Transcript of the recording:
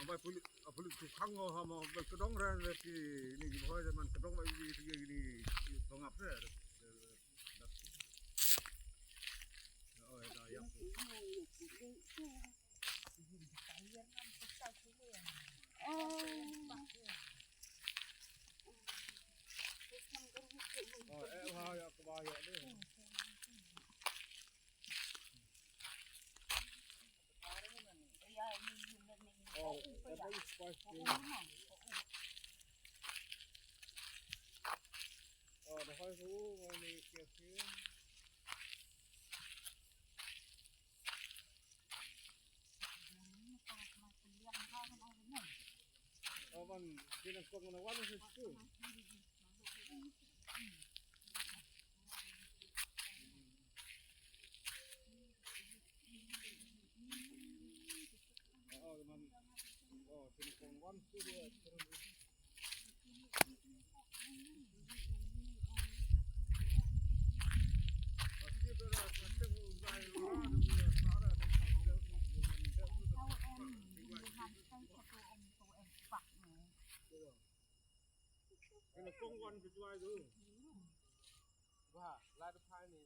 ໄປຜະລິດ ເອົາຜະລິດທຸກຄັ້ງເນາະ ເຮົາມາໄປກະດອງແຮງເລີຍ ທີ່ນີ້ບໍ່ຄ່ອຍໄດ້ ມັນກະດອງໄວ້ດີ ທີ່ນີ້ສະຫງັບເດີ. Wa, la de pai ni.